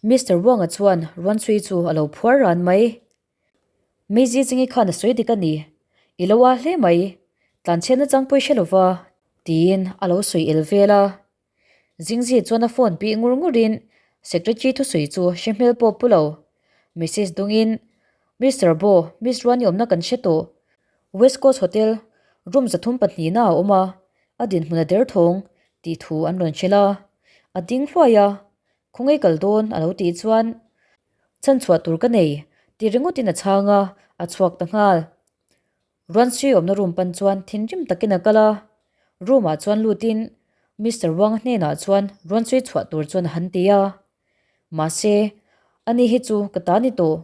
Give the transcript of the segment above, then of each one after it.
Mister Wang-a chuan Ruanchhui chu a lo phuar ran mai. Maisie Chingi khan a sawi dik a ni. I lo a hle mai. Tlanchhiat nachang pawh i hre lova, tiin a lo sawi el vel a. Zingzi chuan a phone pih ngur ngurin secretary thusawi chu hre hmel pawh pu lo. Message dungin, Mister Bo, Miss Ruani awmna kan hre tawh. West Coast Hotel, room 302 na a awm a, a dinhmun a derthawng, tih thu an rawn hrilh a. A ding hluai a, Khawngaih kal dawn a lo tih chuan chhanchhuah tur ka nei tih ringawtin a chhang a, a chhuak ta nghal. Ruansui awmna room pan chuan thinrim takin a kal a, room ah chuan lutin Mister Wang hnenah chuan Ruansui chhuah tur chuan a han ti a. Mahse, ani hi chu ka ta ni tawh,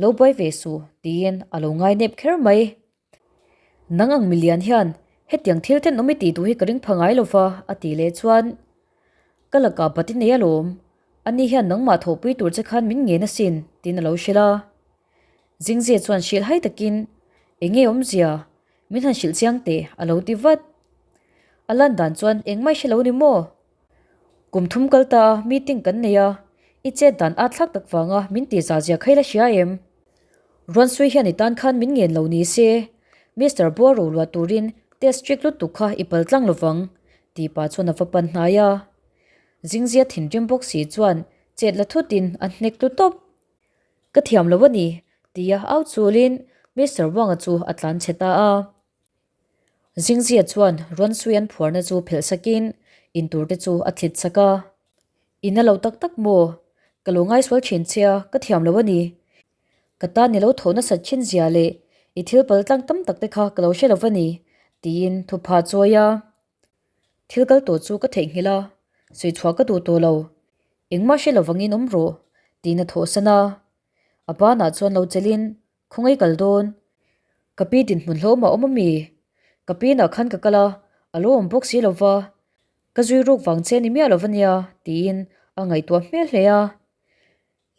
lo buai ve suh tiin a lo ngai nep kher mai. Nang ang milian hian hetiang thil thenawm i tih duh hi ka ring pha ngai lo va, a tih leh chuan, Ka lakah bat i nei alawm, ani hian nangmah thawhpui tur che khan min ngen asin, tiin a lo hrilh a. Zingzia chuan hrilh hai takin, Enge awmzia, min han hrilh chiang teh, a lo ti vat. A lan dan chuan engmah i hre lo ni maw? Kum thum kal ta a meeting kan nei a, i chet dan at thlak tak vanga min tih zah zia kha i la hria em? Ruansui hian i tan khan min ngen lo ni se, Mister Boa ro luah turin test strict lutuk kha i pal tlang lovang, tih pah chuan a va pan hnai a. Zingzia thinrim bawk si chuan chet la thutin a hnek tlu tawp. Ka thiam lo a ni, tia au chulin Mister Wang-a chu a tlan chhe ta a. Zingzia chuan Ruansui an phuarna chu phelh sakin intur te chu a thlit sak a. I na lo tak tak maw? Ka lo ngaisual thin che a, ka thiam lo a ni. Ka tan i lo tho nasat thin zia leh i thil pal tlang tam tak te kha ka lo hre lo va ni, tiin thupha chawi a. Thil kal tawh chu ka theihnghilh a, sawi chhuah ka duh tawh lo. Engmah hre lovangin awm rawh, tiin a thawhsan a. A banah chuan lo chelhin Khawngaih kal dawn. Ka pi dinhmun hlawm a awm ami? Ka pi inah khan ka kal a, a lo awm bawk si lova. Ka zui ruk vang che ni miah lova nia, tiin a ngaihtuah hmel hle a.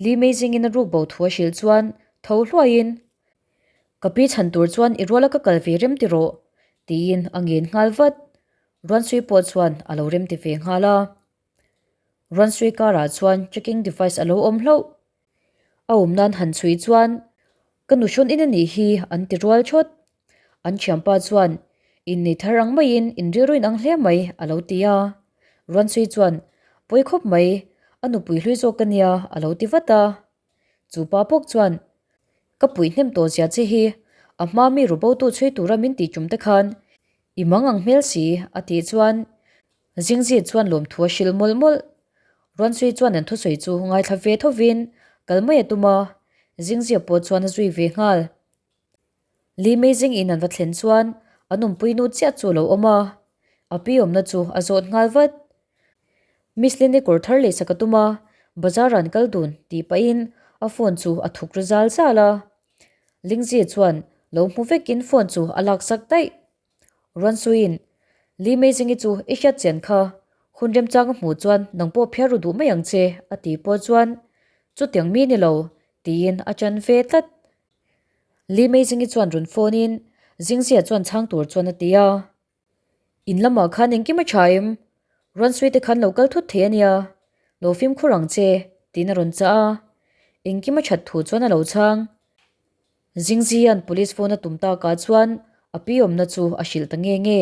Li Meizingin a ruk bo thu a hrilh chuan tho hluaiin, Ka pi chhan tur chuan i ruala ka kal ve rem ti rawh, tiin a ngen nghal vat. Ruansui pawh chuan a lo rem ti ve nghal a. Ruansui karah chuan tracking device a lo awm hlauh. A awm nan han chhui chuan, Ka nuhrawn in a nih hi, an ti rual thawt. An thianpa chuan, Innei thar ang maiin in rilru in ang hle mai, a lo ti a. Ruansui chuan, Pawi khawp mai, a nupui hlui zawk ka nia, a lo ti vat a. Chu pa bawk chuan, Ka puih hnem tawh zia che hi, a hma mi rubotu chhui tura min tih tum te khan i mang ang hmel si, a tih chuan, Zingzit chuan lawmthu a hrilh mawlh mawlh. Ruansui chuan an thusawi chu ngaithla ve thovin kal mai a tum a, Zingzia pawh chuan a zui ve nghal. Li Meizing in an va thlen chuan an awmpui nu chiah chu a lo awm a, a pi awmna chu a zawt nghal vat. Miss Lin-i kawr thar leh sak a tum a, bazar ah an kal dun tih pahin a phone chu a thuk ru zal zal a. Lingzia chuan lo hmu vekin phone chu a laksak daih. Ruansuiin, Li Meizingi chu i hriat chian kha, hun remchang a hmuh chuan nang pawh phiar ru duh mai ang che, a tih pawh chuan, Chutiang mi ni lo, tiin a ṭan ve tlat. Li Meizingi chuan rawn phone in, Zingzia chuan chhang tur chuan a ti a. In lamah khan engkim a ṭha em? Ruansui te khan lo kal thut thei a nia, lo fimkhur ang che, tiin a rawn chah a. Engkim a ṭhat thu chuan a lo chhang. Zingzian police phone a tum takah chuan a pi awmna chu a hrilh ta nge nge.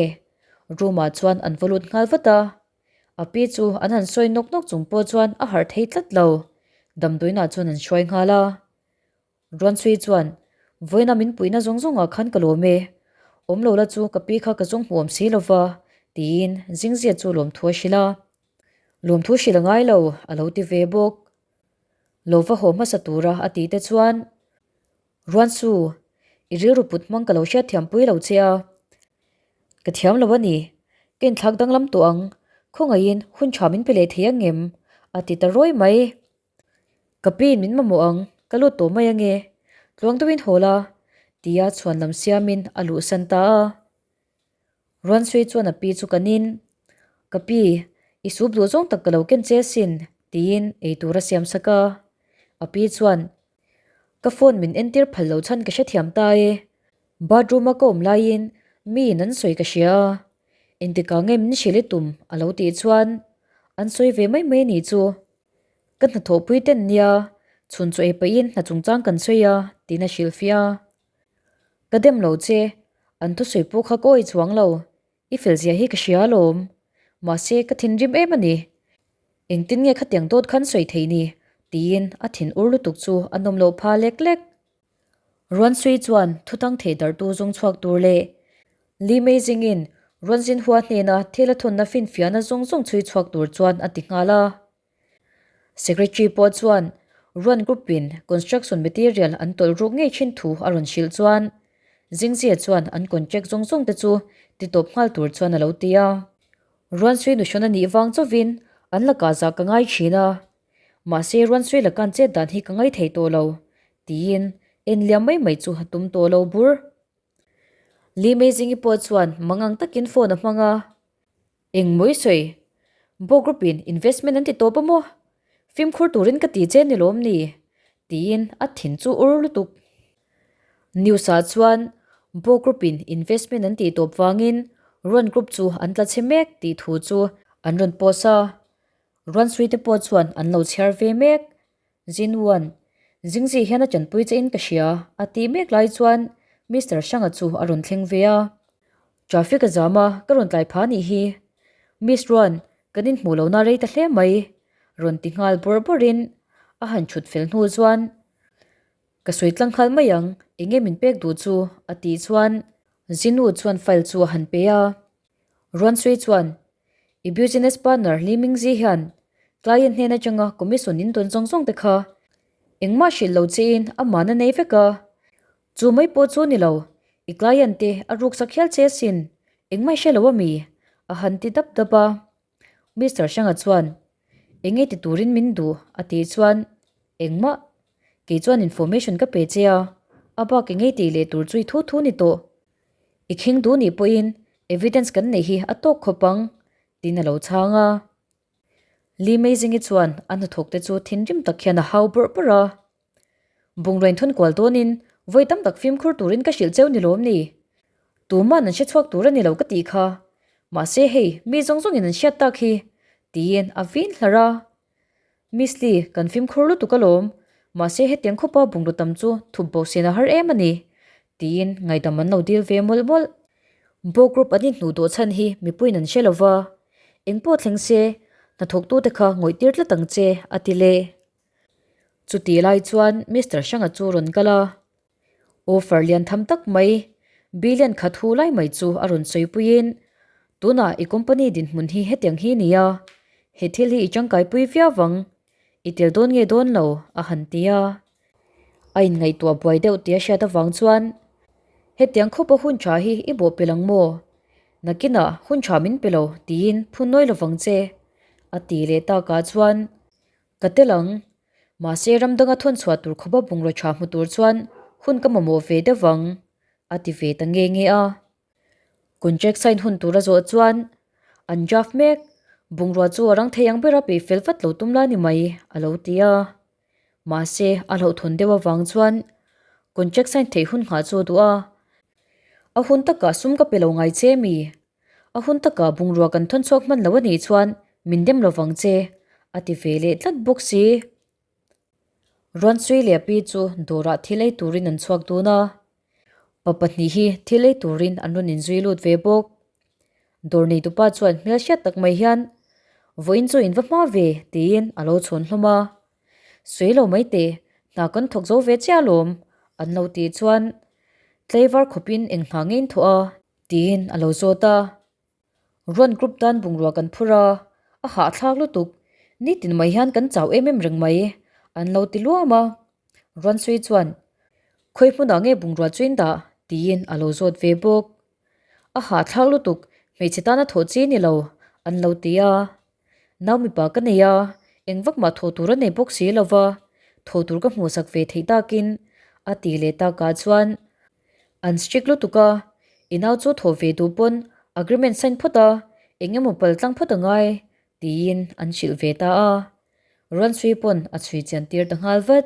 Room ah chuan an va lut nghal vat a. A pi chu an han sawi nawk nawk chung pawh chuan a harh thei tlat lo. Damdawiinah chuan an hruai nghal a. Ruansui chuan, Vawiina min puihna zawng zawngah khan ka lawm e. Awm lo la chu ka pi kha ka zawng hmuh awm si lo va, tiin Zingzia chu lawmthu a hrilh a. Lawmthu hrilh a ngai lo, a lo ti ve bawk. Lo va haw hmasa tura a tih te chuan, Ruansu, i rilru put hmang ka lo hriat thiam pui lo che a. Ka thiam lo a ni, ka inthlak danglam tawh ang, khawngaihin hun tha min pe leh thei ang em? a ti ta rawi mai. Ka piin min mamawh ang, ka lut tawh mai ange, tluang deuhin haw la, tia chhuan lam siamin a luhsan ta a. Ruansui chuan a pi chu kan in, Ka pi, i sup duh zawng tak ka lo ken che asin, tiin ei tur a siam sak a. A pi chuan, Ka phone min entir phal lo chhan ka hrethiam ta e. Bathroom a ka awm laiin miin an sawi ka hria a, engtikah nge min hrilh i tum a lo tih chuan an sawi ve mai mai a nih chu. Ka hnathawhpui ten nia, chhun chaw ei pahin hna chungchang kan sawi a, tiin a hrilhfiah a. Ka dem lo che, an thusawi pawh kha ka awih chuang lo, i fel zia hi ka hria alawm. Mahse, ka thinrim em a ni. Engtin nge khatiang dawt khan sawi thei ni? tiin a thin ur lutuk chu a nawm loh pha lek lek. Ruansui chuan thutang thei darhtu zawng chhuak tur leh Li Meizingin Ruanzinhua hnena thil a thawnna finfiahna zawng zawng chhui chhuak tur chuan a ti nghal a. Secretary pawh chuan Ruan Group-in construction material an tawlh ruk ngei thin thu a rawn hrilh chuan Zingzia chuan an contract zawng zawng te chu ti tawp nghal tur chuan a lo ti a. Ruansui nuhrawn a nih vang chauhin an lakah zah ka ngai thin a. Mahse Ruansui laka an chet dan hi ka ngai thei tawh lo, tiin en liam mai mai chu a tum tawh lo bur. Li Meizingi pawh chuan mangang takin phone a hmang a, Engmaw i sawi? Bo group in investment an ti tawp a maw? Fimkhur turin ka ti che ni lawm ni? tiin a thin chu ur lutuk. News ah chuan Bo group in investment an tih tawp vangin Ruan group chu an tla chhe mek tih thu chu an rawn post a. Ruansui te pawh chuan an lo chhiar ve mek. Zinwan, Zingzi hian a chanpui che in ka hria, a tih mek lai chuan Mister Hranga chu a rawn thleng ve a. Traffic a zam a, ka rawn tlai pha nih hi. Miss Ruan, kan inhmuh lohna rei ta hle mai, rawn ti nghal bawrh bawrhin a han chhut fel hnu chuan ka sawi tlang nghal mai ang, enge min pek duh chu, a tih chuan Zinu chuan file chu a han pe a. Ruansui chuan, I business partner Li Mingzi hian client hnen atanga commission in dawn zawng zawng te kha engmah hrilh lo chein a man a nei vek a. Chu mai pawh chu ni lo, i client te a ruksak hial che asin, engmah i hre lo ami? a han ti dap dap a. Mister Hranga chuan, Enge ti turin min duh? a tih chuan, Engmah, kei chuan information ka pe che a, a bak engei tih leh tur chu i thu thu ni tawh. I khing duh nih pawhin evidence kan neih hi a tawk khawp ang, tiin a lo chhang a. Li Meizingi chuan a hnathawk te chu thinrim tak hian a hau bawrh bawrh a. Bungraw inthawn kual dawnin vawi tam tak fimkhur turin ka hrilh cheu ni lawm ni? Tuman an hre chhuak tur a ni lo ka tih kha. Mahse hei, mi zawng zawngin an hriat tak hi, tiin a vin hlarh a. Miss Lee, kan fimkhur lutuk alawm, mahse hetiang khawpa bungraw tam chu thup bo sen a har em a ni, tiin ngaihdam an lo dil ve mawlh mawlh. Bo group an inhnuh dawh chhan hi mipuiin an hre lo va, engpawh thleng se, hnathawktute kha ngawih tir tlat ang che, a ti leh. Chutih lai chuan Mister Hranga chu rawn kal a, Offer lian tham tak mai, billion khat hu lai mai chu a rawn sawipuiin, Tunah i company dinhmun hi hetiang hi nia, he thil hi i tangkaipui viau vang, i tel dawn nge dawn lo, a han ti a. A inngaihtuah buai deuh tih a hriat avang chuan, Hetiang khawpa hun tha hi i bawh pel ang maw? Nakinah hun tha min pe lo tiin phun nawi lo vang che, a ti leh takah chuan, Ka tel ang. Mahse ram danga thawn chhuah tur khawpa bungraw tha hmu tur chuan hun ka mamawh ve deuh vang, a ti ve ta nge nge a. Contract sign hun tur a zawh chuan an draft mek, bungrua chu a rang thei ang bera peih fel vat lo tum la ni mai, a lo ti a. Mahse a hlauhthawn deuh avang chuan contract sign theih hun nghah chu a duh a. A hun takah sum ka pe lo ngai che mi? A hun takah bungrua kan thawn chhuak hman lo a nih chuan min dem lo vang che, a ti ve leh tlat bawk si. Ruansui leh a pi chu dawrah thil ei turin an chhuak dun a, pa pahnih hi thil ei turin an rawn inzui lut ve bawk. Dawr neitupa chuan hmel hriat tak mai hian, Vawiin chu in va hma ve, tiin a lo chhawn hlawm a. Sawi lo mai teh, hna kan thawk zo ve chiah alawm, an lo tih chuan tlaivar khawpin eng hna nge in thawh a? Tiin a lo zawt a. Ruan group tan bungrua kan phur a, a hahthlak lutuk, nitin mai hian kan chau em em reng mai, an lo ti luam a. Ruansui chuan, Khawi hmunah nge bungrua chu in dah? tiin a lo zawt ve bawk. A hahthlak lutuk, hmeichhe tana thawh chi ni lo, an lo ti a. Nau mipa ka nei a, eng vak mah thawh tur a nei bawk si lo va, thawh tur ka hmuhsak ve theih takin, a ti leh takah chuan An strict lutuk a, i nau chu thawh ve duh pawn agreement sign phawt a, eng emaw pal tlang phawt a ngai, tiin an hrilh ve ta a. Ruansui pawn a chhui chian tir ta nghal vat.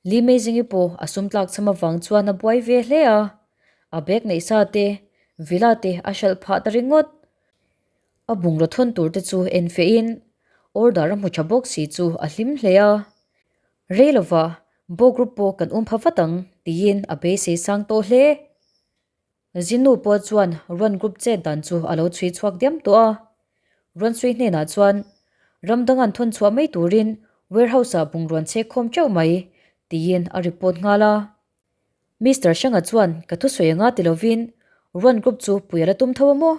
Li Meizingi pawh a sum tlak cham avang chuan a buai ve hle a, a bag neih sa te, villa te a hralh phah ta ringawt. A bungraw thawn tur te chu en feh in. Order a hmu tha bawk si chu a hlim hle a. Rei lova, Bo group pawh kan um pha vat ang, tiin a beisei sang tawh hle. Zinu pawh chuan Ruan group chet dan chu a lo chhui chhuak diam tawh a. Ruan sui hnenah chuan ram dang an thawn chhuah mai turin warehouse-ah bungrawn chhek khawm teuh mai, tiin a report nghal a. Mister Hranga chuan ka thusawi anga ti lovin Ruan group chu pui a la tum tho a maw?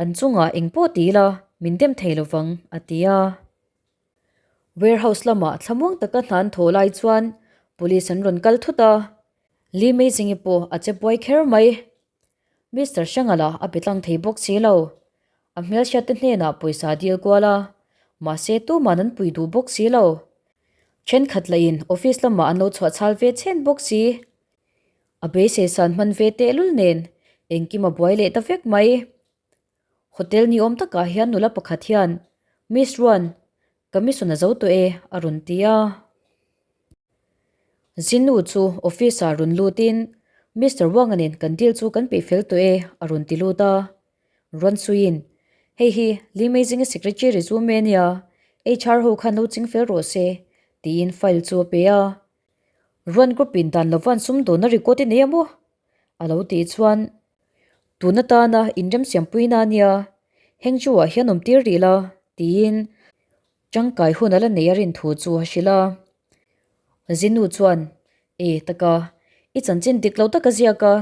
An chungah eng pawh ti ila min dem thei lovang, a ti a. Warehouse lamah thlamuang taka hna an thawh lai chuan police an rawn kal thut a, Lee Meizingi pawh a che buai kher mai. Mister Hranga lah a be tlang thei bawk si lo. A hmelhriatte hnenah pawisa a dil kual a, mahse tuman an pui duh bawk si lo. Thenkhat lahin office lamah an lo chhuah chhal ve chhen bawk si. A beisei san hman ve tehlul nen engkim a buai leh ta vek mai. Hotel ni awm takah hian nula pakhat hian, Miss Ruan, ka mission a zo tawh e, a rawn ti a. Zinu chu office ah rawn lutin, Mister Wanga nen kan deal chu kan peih fel tawh e, a rawn ti lut a. Ruan suiin, Hei hi Lee Meizinga secretary resume a nia, HR ho khan lo ching fel rawh se, tiin file chu a pe a. Ruan group in dan lova an sum dawn a record i nei a maw? A lo tih chuan, Tun atana inremsiampuina a nia, Hengzhou-ah hian awm tir rih la, tiin tangkai hun a la nei a rin thu chu a hrilh a. Zinu chuan, E taka, i chanchin dik lo taka ziak a,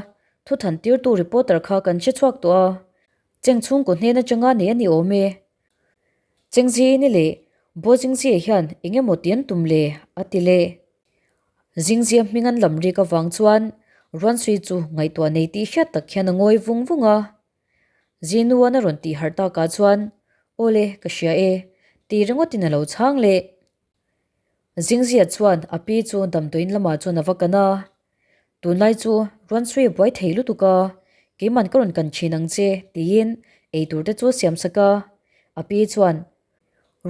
thu than tirtu reporter kha kan hre chhuak tawh a, cheng chhungkaw hnen atanga nei a ni awm e. Chengzini leh Bawzingzia hian eng emaw ti an tum le? a ti leh. Zingzia hming an lam rik avang chuan Ruansui chu ngaihtuah nei tih hriat tak hian a ngawi vung vung a. Zinuan a rawn tih harh takah chuan, Aw le, ka hria e, tih ringawtin a lo chhang leh. Zingzia chuan a pi chu damdawiin lamah chuan a va kan a. Tunlai chu Ruansui a buai thei lutuk a, keiman ka rawn kan thin ang che, tiin eitur te chu a siam sak a. A pi chuan,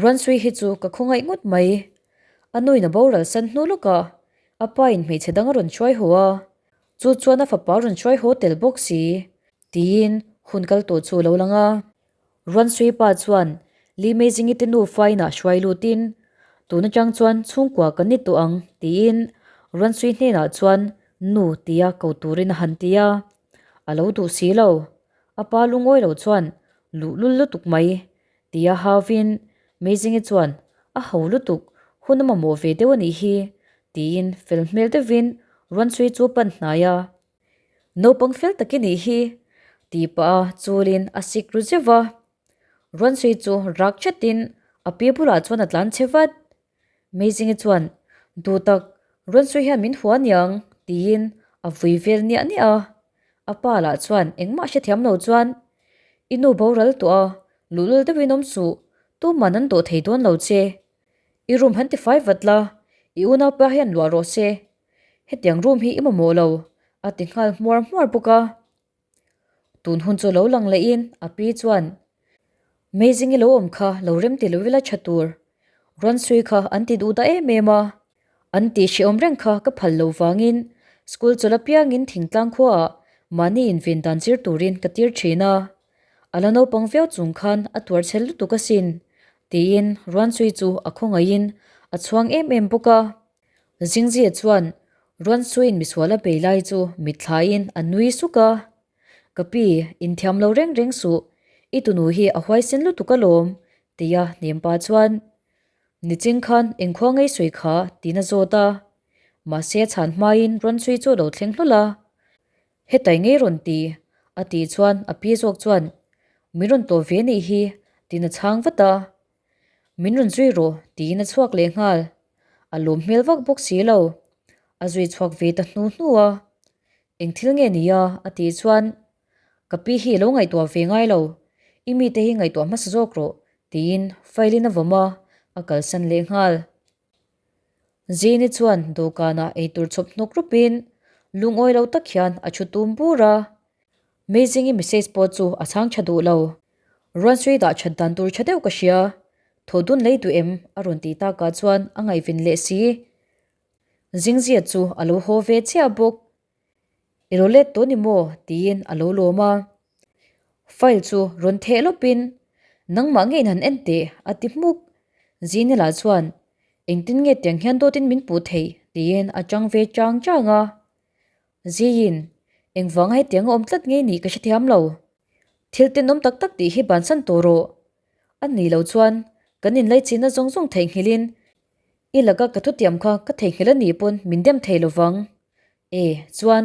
Ruansui hi chu ka khawngaih ngawt mai. A nuin a boral san hnu lawk a, a pa in hmeichhe dang a rawn hruai haw a, chu chuan a fapa a rawn hruai haw tel bawk si, tiin hun kal tawh chu a lo lang a. Ruansui pa chuan Li Meizingi te nufa inah hruai lutin, Tun atang chuan chhungkua kan ni tawh ang, tiin Ruansui hnenah chuan nu tia ko turin a han ti a. A lo duh si lo. A pa lungawi lo chuan luhlul lutuk mai tia hauvin Meizingi chuan a ho lutuk, hun a mamawh ve deuh a nih hi, tiin fel hmel deuhin Ruansui chu a pan hnai a. Naupang fel tak i nih hi, tih pah a chulin a sik ru zeuh va. Ruansui chu rak chatin a pi bulah chuan a tlan che vat. Meizingi chuan, Duh tak, Ruansui hian min hua aniang, tiin a vui vel niah niah a. A pa lah chuan engmah hrethiam lo chuan, I nu boral tawh a, luhlul deuhin awm suh, tuman an dawh thei dawn lo che. I room han tifai vat la, i unaupa hian luah rawh se. Hetiang room hi i mamawh lo, a ti nghal hmuar hmuar bawk a. Tun hun chu lo lang lehin a pi chuan, Meizingi lo awm kha lo rem ti lo ila tha tur. Rawn sui kha an ti duh dah em em a. An tih hrehawm reng kha ka phal lo vangin school chawlh apiangin thingtlang khuaah mahni inven dan zir turin ka tir thin a. A la naupang viau chung khan a tuar chhel lutuk asin, tiin Ruansui chu a khawngaihin a chhuang em em bawk a. Zingzia chuan Ruansuiin misual a bei lai chu mitthlaiin a nui suk a, Ka pi, inthiam lo reng reng suh, i tunu hi a huaisen lutuk alawm, tia hnem pa chuan, Niching khan engkhua ngei sawi kha, tiin a zawt a. Mahse a chhan hmain Ruansui chu a lo thleng hlawl a. Hetai ngei rawn ti, a tih chuan a pi zawk chuan, Min rawn tawh ve nih hi, tiin a chhang vat a. Min rawn zui rawh, tiin a chhuak leh nghal. A lawm hmel vak bawk si lo. A zui chhuak ve ta hnu hnu a. Eng thil nge ni a? a tih chuan, Ka pi hi i lo ngaihtuah ve ngai lo. I mite hi ngaihtuah hmasa zawk rawh, tiin file in a vawm a, a kalsan leh nghal. Zini chuan dawhkanah eitur chhawp hnawk rupin lungawi lo tak hian a thu tum bur a. Meizingi message pawh chu a chhang tha duh lo. Ruansui dah that dan tur tha deuh ka hria. Thaw dun lei duh em? a rawn tih takah chuan a ngaihven leh si. Zingzia chu a lo haw ve chiah bawk. I lo let tawh ni maw? tiin a lo lawm a. File chu rawn theh lawpin, Nangmah ngeiin han en teh, a ti hmuk. Zinila chuan, Engtin nge tiang hian dawtin min puh theih? tiin a chang ve chang chang a. Ziin, Engvanga hetiang a awm tlat nge nih ka hrethiam lo. Thil tenawm tak tak tih hi bansan tawh rawh. A nih loh chuan kan inlaichinna zawng zawng theihnghilhin i laka ka thutiam kha ka theihnghilh a nih pawn min dem thei lo vang. E, chuan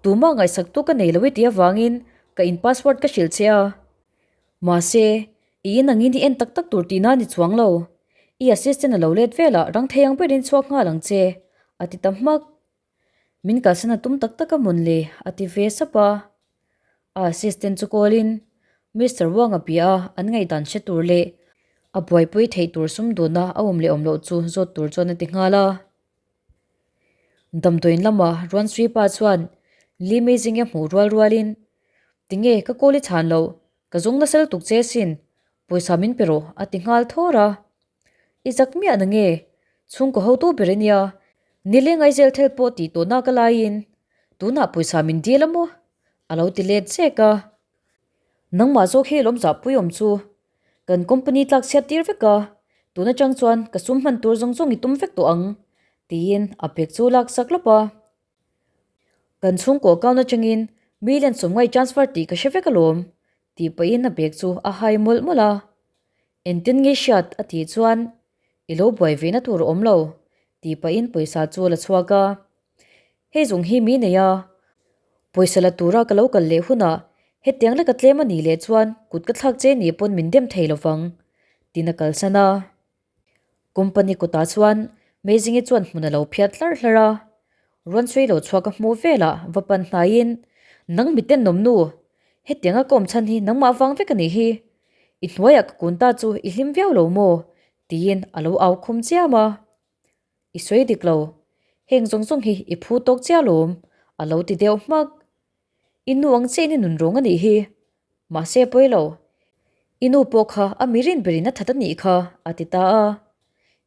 tumah ngaihsaktu ka nei lo i tih avangin ka in password ka hrilh che a. Mahse, i in angin i en tak tak tur tihna a ni chuang lo. I assistant a lo let velah rang thei ang berin chhuak nghal ang che, a ti ta hmak. Min kalsan a tum tak tak a mawn le, a ti ve sap a. A assistant chu call in Mister Wang a bia a, an ngaihdan hre tur leh a buaipui theih tur sum duna a awm leh awm loh chu zawt tur chuan a ti nghal a. Damdawiin lama Ruansui pa chuan Li Meijing-a hmuh rual rualin, Tinge ka call i chhan loh, ka zawng nasa lutuk che sin, pawisa min pe rawh a ti nghal thawr a. I zak miah na nge? Chhungkaw hotu ber i nia, nileng Aizawl thel pawh tih tawh nak a laiin tunah pawisa min dil a maw? A lo ti let zek a. Nangmah zawk hi lawm zahpui awm chu. Kan company tlak chhiat tir vek a, tun atang chuan ka sum hman tur zawng zawng i tum vek tawh ang, tiin a bag chu lak sak lawp a. Kan chhungkaw account atangin million sawmngai transfer tih ka hre vek alawm, tih pahin a bag chu a hai mawlh mawlh a. Engtin nge hriat a tih chuan i lo buai ve na tur a awm lo tih pahin pawisa chu a la chhuak a. Hei zawng hi mi nei a, pawisa la tura ka lo kal leh hunah hetiang leka tlem a nih leh chuan kut ka thlak che nih pawn min dem thei lovang tiin a kalsan a. Company kawtah chuan Meizingi chuan hmun a lo phiat hlarh hlarh a, Ruansui lo chhuak a hmuh velah va pan hnaiin, Nang mi tenawm nu, hetianga ka awm chhan hi nangmah vang vek a nih hi. I hnuaiah ka kun ta chu i hlim viau lo maw? tiin a lo au khum chiam a. I sawi dik lo, heng zawng zawng hi i phu tawk chiah lawm, a lo ti deuh hmak. I nu ang chiah in i nun rawng a nih hi. Mahse pawi lo, i nu pawh kha a mi rin berin a that a nih kha, a ti ta a.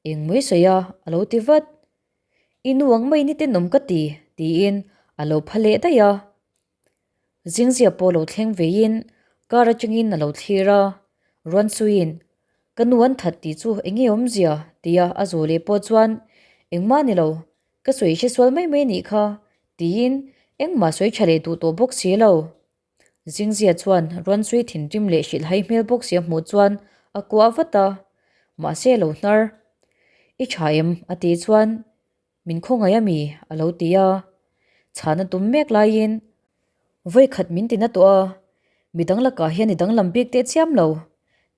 Engmawi sawi a, a lo ti vat. I nu ang mai ni tenawm ka ti, tiin a lo pha leh daih a. Zingzia pawh lo thleng veiin car atangin a lo thlir a, Ruansuiin, Ka nu an that tih chu eng nge awmzia? tia a zawh leh pawh chuan, Engmah ni lo, ka sawi hre sual mai mai nih kha, tiin engmah sawi tha leh duh tawh bawk si lo. Zingzia chuan Ruansui thinrim leh hrilhhai hmel bawk si a hmuh chuan a kuah vat a, mahse a lo hnar. I tha em? a tih chuan Min khawngaih a mi? a lo ti a. Chhan a tum mek laiin vawi khat min ti na tawh a, midang lakah hian i danglam bik teh chiam lo,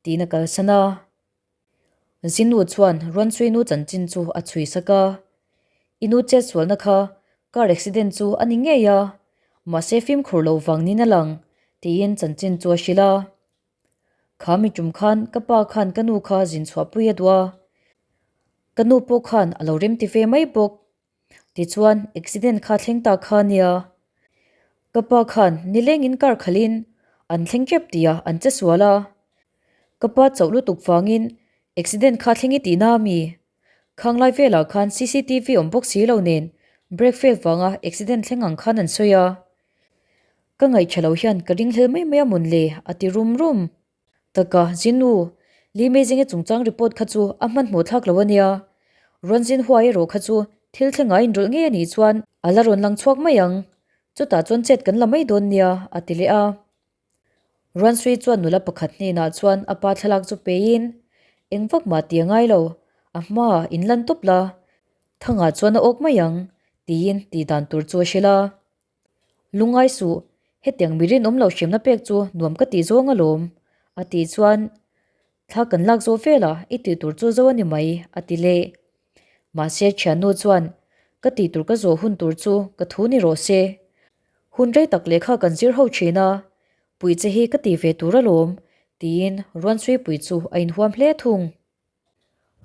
tiin a kalsan a. Zinu chuan Ruansuinu chanchin chu a chhui sak a, I nu chetsualna kha car accident chu a ni ngei a, mahse fimkhur lo vang niin a lang, tiin chanchin chu a hrilh a. Kha mi tum khan ka pa khan ka nu kha zin chhuahpui a duh a, ka nu pawh khan a lo remti ve mai bawk. Tichuan accident kha thleng ta kha nia, ka pa khan nilengin car khalhin an thleng tep tih ah an che sual a, ka pa chauh lutuk vangin accident kha thleng i tihna a mi? Khanglai velah khan cctv awm bawk si lo nen brake fail vanga accident thleng ang khan an sawi a. Ka ngaihṭha lo hian ka ringhlel mai mai a mawn le, a ti rum rum. Taka, Zinu, Li Meizinge chungchang report kha chu a hmanhmawh thlak lo a nia. Rawn zin huai erawh kha chu thil thlengah a inrawlh ngei a nih chuan a la rawn lang chhuak mai ang. Chutah chuan chet kan la mai dawn nia, a ti leh a. Ruansui chuan nula pakhat hnenah chuan a pa thlalak chu peiin, Eng vak mah ti a ngai lo, a hmaah in lan tawp la, thangah chuan a awk mai ang, tiin tih dan tur chu a hrilh a. Lungngai suh, hetiang mi rinawm lo hriamna pek chu nuam ka tih zawng alawm, a tih chuan thla kan lak zawh velah i tih tur chu zo a ni mai, a ti leh. Mahse thiannu chuan ka tih tur ka zawh hun tur chu ka thu ni rawh se. Hun rei tak lehkha kan zir ho thin a, puih che hi ka ti ve tur alawm, tiin Ruansuipui chu a inhuam hle thung.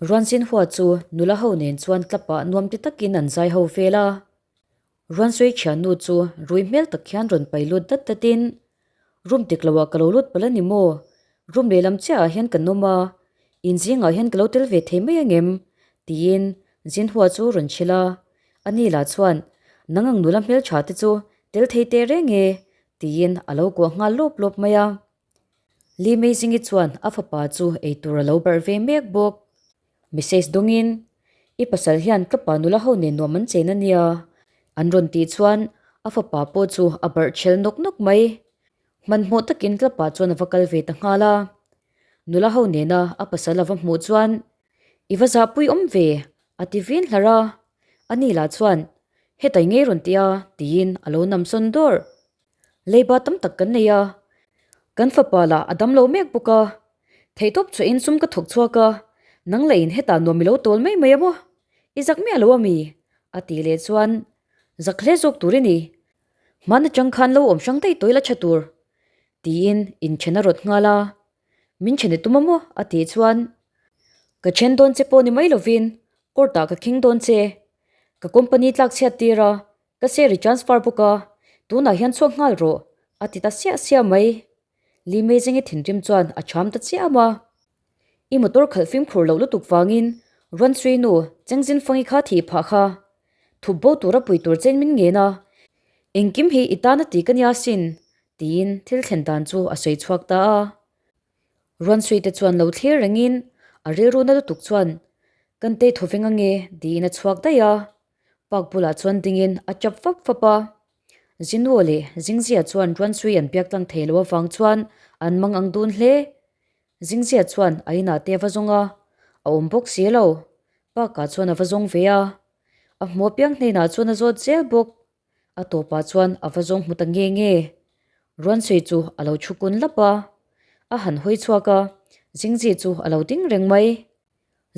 Ruansinhua chu nula ho nen chuan tlapah nuam ti takin an zai ho vel a. Ruansui thiannu chu rui hmel tak hian rawn pai lut dat datin, Room dik loah ka lo lut palh a ni maw? Room lehlam chiahah hian kan awm a, in zingah hian ka lo tel ve thei mai angem? tiin Zinhua chu rawn hrilh a. Ani lah chuan, Nang ang nula hmeltha te chu tel thei teh reng e, tiin a lo kuah nghal lawp lawp mai a. Li Meizingi chuan a fapa chu eitur a lo barh ve mek bawk. Message dawngin, I pasal hian ka pa nula ho nen nuam an chen a nia, an rawn tih chuan a fapa pawh chu a barh chhel nawk nawk mai. Hmanhmawh takin tlapa chuan a va kal ve ta nghal a. Nula ho nena a pasal a va hmuh chuan, I va zahpui awm ve, a ti vin hlar a. Ani lah chuan, Hetai ngei rawn ti a, tiin a lo nam sawn dawr. Leiba tam tak kan nei a, kan fapa lah a dam lo mek bawk a. Theihtawp chhuahin sum ka thawk chhuak a, nang leh in hetah nuam i lo tawl mai mai a maw? I zak miah lo a mi? a tih leh chuan, Zak hle zawk tur i ni. Hman atang khan lo awm hrang daih tawih la tha tur. Tiin inthen a rawt nghal a, Min then i tum a maw? a tih chuan, Ka then dawn che pawh ni mai lovin court ah ka khing dawn che. Ka company tlak chhiat tir a, ka share i transfer bawk a, tunah hian chhuak nghal rawh, a ti ta siah siah mai. Li Meizengi thinrim chuan a cham ta chiam a. I motor khalh fimkhur loh lutuk vangin Ruansui nu Chengzin Fangi kha thih phah kha. Thup bo tura pui tur chein min ngen a, engkim hi i tan a ti ka nia sin, tiin thil thlen dan chu a sawi chhuak ta a. Ruansui te chuan lo thlir rengin a rilru na lutuk chuan kan tei thaw veng ange tiin a chhuak daih a. Park bulah chuan dingin a chap fap fap a. Zinwo leh Zingzia chuan Ruansui an biak tlang thei lo avang chuan an mang ang dun hle. Zingzia chuan a inah te a va zawng a, a awm bawk si lo. Park-ah chuan a va zawng ve a, a hmu apiang hnenah chuan a zawt zel bawk. A tawpah chuan a va zawng hmu ta nge nge. Ruansui chu a lo thu kun lap a, a han hawi chhuak a, Zingzi chu a lo ding reng mai.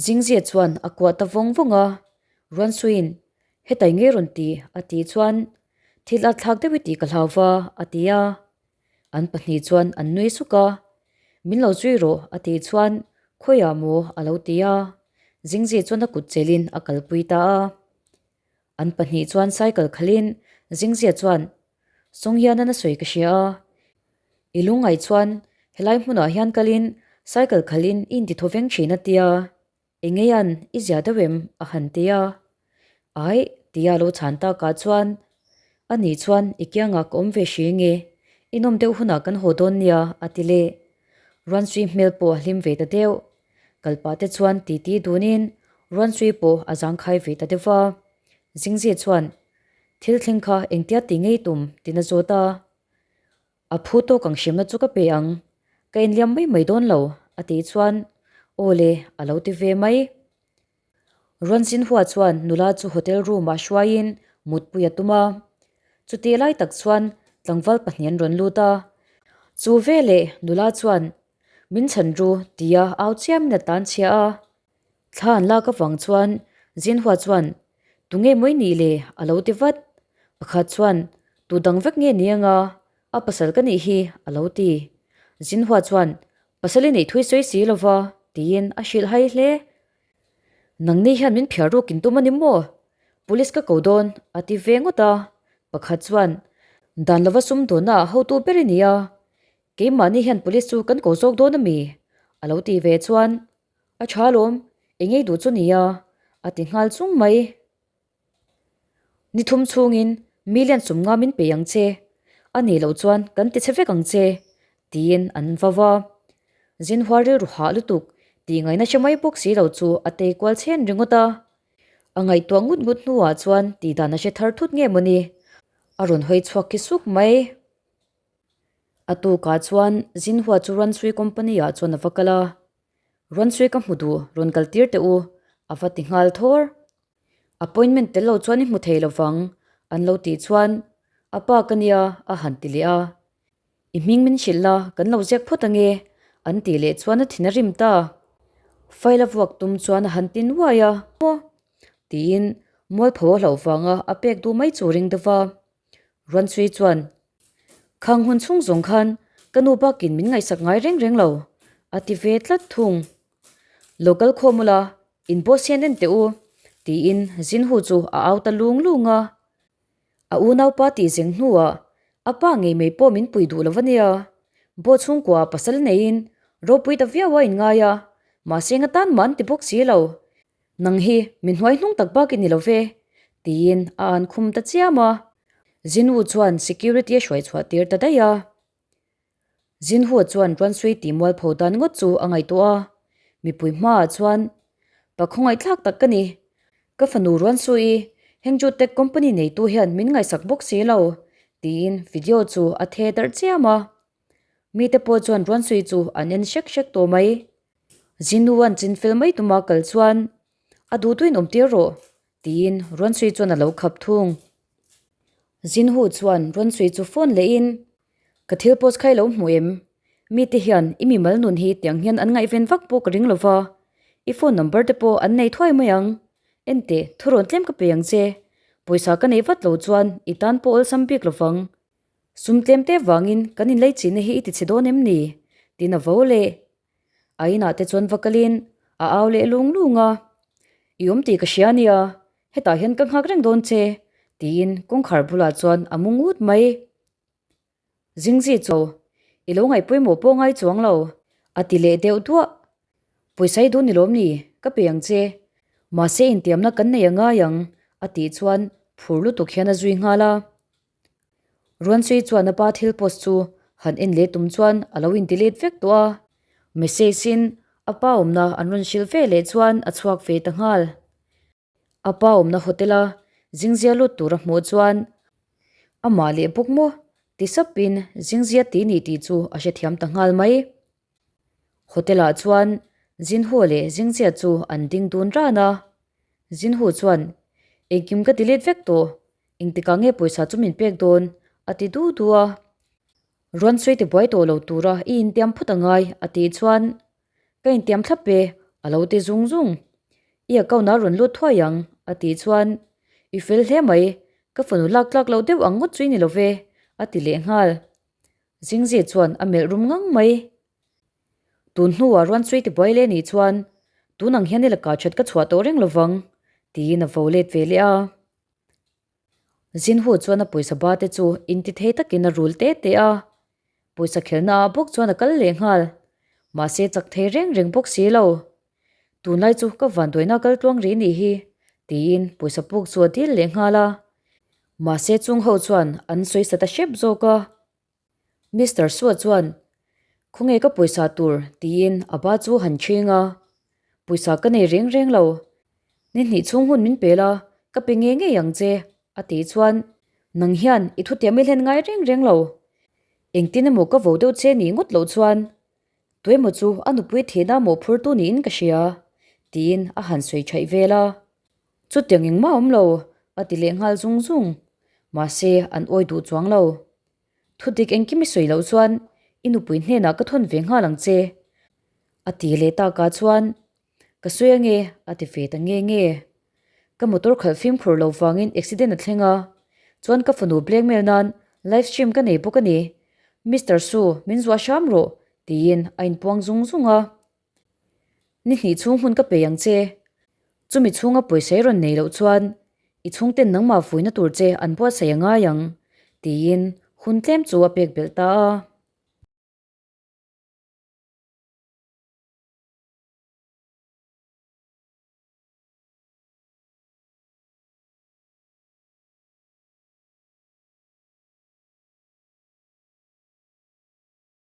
Zingzia chuan a kuah ta vawng vawng a, Ruansuiin, Hetai ngei rawn ti, a tih chuan, Thil a thlak deuh i tih ka hlau va, a ti a. An pahnih chuan an nui suk a, Min lo zui rawh, a tih chuan, Khawiah maw? a lo ti a. Zingzi chuan a kut chelin a kalpui ta a. An pahnih chuan cycle khalin Zingzia chuan, Sawng hian a na sawi ka hria a, i lungngaih chuan helai hmunah hian kalin cycle khalin i inti thaw veng thin a tia, engeian i zia deuh em? a han ti a. Aih, tia lo chhan takah chuan, Ani chuan i kiangah ka awm ve hri nge, i nawm deuh hunah kan haw dawn nia, a ti leh. Ruansui hmel pawh a hlim ve ta deuh. Kalpah te chuan titi dunin Ruansui pawh a zangkhai ve ta deuh va. Zingzia chuan, Thil thleng kha engtia ti ngei tum? tiin a zawt a. A phu tawk ang hriamna chu ka pe ang, ka inliam mai mai dawn lo, a tih chuan, Aw le, a lo ti ve mai. Ruansin hua chuan nula chu hotel room-ah hruaiin mutpui a tum a. Chutih lai tak chuan tlangval pahnih an rawn lut a. Chu veleh nula chuan, Min chhan ru, tia au chiamin a tan chhia a. Thla an lak avang chuan Zinhua chuan, Tunge mawi nih le? a lo ti vat. Pakhat chuan, Tu dang vek nge ni anga? A pasal ka nih hi, a lo ti. Zinhua chuan, Pasal i neih thui sawi si lo va, tiin a hrilh hai hle. Nangni hian min phiar rukin tum a ni maw? Police ka ko dawn, a ti ve ngawt a. Pakhat chuan, Dan lova sum dawnnaah hotu ber i ni a, keimahni hian police chu kan ko zawk dawn a mi? a lo ti ve chuan, A tha alawm, eng ei duh chu nia, a ti nghal chung mai. Ni thum chhungin million sumnga min pe ang che, a nih loh chuan kan ti chhe vek ang che, tiin an va va. Zinhua rilru hah lutuk tih ngaihna hre mai bawk si lo chu a tei kual chhen ringawt a. A ngaihtuah ngut ngut hnuah chuan tih dan a hre thar thut nge mawni, a rawn hawi chhuak khi suk mai. A tukah chuan Zinhua chu Ruansui company ah chuan a va kal a, Ruansui ka hmu duh, rawn kal tir teh u, a va ti nghal thawr. Appointment tel lo chuan i hmu thei lovang, an lo tih chuan, A pa ka nia, a han ti leh a. I hming min hrilh la, kan lo ziak phawt ange, an tih leh chuan a thin a rim ta. File a vuak tum chuan a han tin uai a, Maw? tiin mualpho a hlauh vanga a pek duh mai chu ring deuh va. Ruansui chuan, Khang hun chhung zawng khan ka nu bakin min ngaihsak ngai reng reng lo, a ti ve tlat thung. Lo kal khawm ula, in boss hian en teh u, tiin Zinhu chu a au ta lung lung a. A unaupa tih zeng hnuah a pa ngei mai pawh min pui duh lo va nia. Bo chhungkua pasal neiin ropui ta viau a inngai a, mahse nga tan mah an ti bawk si lo. Nang hi mi hnuai hnung tak bak i ni lo ve, tiin a an khum ta chiam a. Zinwu chuan security a hruai chhuah tir ta daih a. Zinhua chuan Ruansui tih mualpho dan ngawt chu a ngaihtuah a, mipui hmaah chuan. Pa khawngaihthlak tak ka ni. Ka fanu Ruansuii, Hengju Tech Company neitu hian min ngaihsak bawk si lo, tiin video chu a the darh chiam a. Mite pawh chuan Ruansui chu an en hrek hrek tawh mai. Zinuan chin fel mai tuma kal chuan a duhtuin awm tir rawh, tiin Ruansui chuan a lo khap thung. Zinhu chuan Ruansui chu phone lehin, Ka thil post kha i lo hmu em? Mite hian i mimal nun hi tiang hian an ngaihven vak pawh ka ring lo va, i phone number te pawh an nei thuai mai ang. Enteh, thurawn tlem ka pe ang che. Pawisa ka neih vat lo chuan i tan pawh awlsam bik lo vang. Sum tlem te vangin kan inlei chihna hi i ti chhe dawn em ni? Tiin a vo leh. A inah te chuan va kalin a au leh lung lung a, I awm tih ka hria nia, hetah hian ka nghak reng dawn che, tiin kawngkhar bulah chuan a mu ngut mai. Zingzi chu i lo ngaih pawimawh pawh ngai chuang lo, a ti leh deuh duah. Pawisa i duh ni lawm ni, ka pe ang che. Mahse intiamna kan nei a ngai ang, a tih chuan phur lutuk hian a zui nghal a. Ruansui chuan a pa thil post chu han en leh tum chuan a lo in delete vek tawh a. Message in a pa awmna an rawn hrilh ve leh chuan a chhuak ve ta nghal. A pa awmna hotel a zingzia lut tur a hmuh chuan amah leh bawk maw ti sapin zingzia ti ni tih chu a hrethiam ta nghal mai. Hotel ah chuan Zinhu leh Zingzia chu an ding dun ran a. Zinhu chuan, Engkim ka delete vek tawh, engtikah nge pawisa chu min pek dawn? a ti du du a. Ruansui ti buai tawh lo tura i intiam phawt a ngai a tih chuan, Ka intiam thlap e, a lo ti zung zung. I account ah rawn lut thuai ang a tih chuan, I fel hle mai, ka fanu lak tlak loh deuh ang ngawt chu i ni lo ve a ti leh nghal. Zingzi chuan a melh rum ngang mai. Tun hnuah Ruansui tibuai leh nih chuan tun ang hian i lakah that ka chhuah tawh reng lovang, tiin a vo let ve leh a. Zinhu chuan a pawisa ba te chu inti thei takin a rul te te a. Pawisa khelna ah bawk chuan a kal leh nghal. Mahse chak thei reng reng bawk si lo. Tunlai chu ka vanduaina kal tluang rih nih hi, tiin pawisa puk chu a dil leh nghal a. Mahse chung ho chuan an sawi sa ta hrep zawk a. Mister Sua chuan, Khawnge ka pawisa tur? tiin a ba chu han chhing a. Pawisa ka nei reng reng lo. Ni hnih chhung hun min pel a, ka pe ngei ngei ang che, a tih chuan, Nang hian i thutiam i hlen ngai reng reng lo. Engtin emaw ka vo deuh che nih ngawt loh chuan Tuemaw chu a nupui thihna mawhphurtu niin ka hria, tiin a han sawi thaih vel a. Chutiang engmah a awm lo, a ti leh nghal zung zung. Mahse, an awi duh chuang lo. Thudik engkim i sawi loh chuan i nupui hnenah ka thawn ve nghal ang che, a ti leh takah chuan Ka sawi ange, a ti ve ta nge nge. Ka motor khalh fimkhur lo vangin accident a thleng a, chuan ka fanu blackmail nan live stream ka nei bawk a ni. Mister Su, min zuah hram rawh, tiin a inpuang zung zung a. Ni hnih chhung hun ka pe ang che. Chumi chhunga pawisa i rawn nei loh chuan i chhungten nangmah vuina tur che an buatsaih a ngai ang, tiin hun tlem chu a pek belh ta a.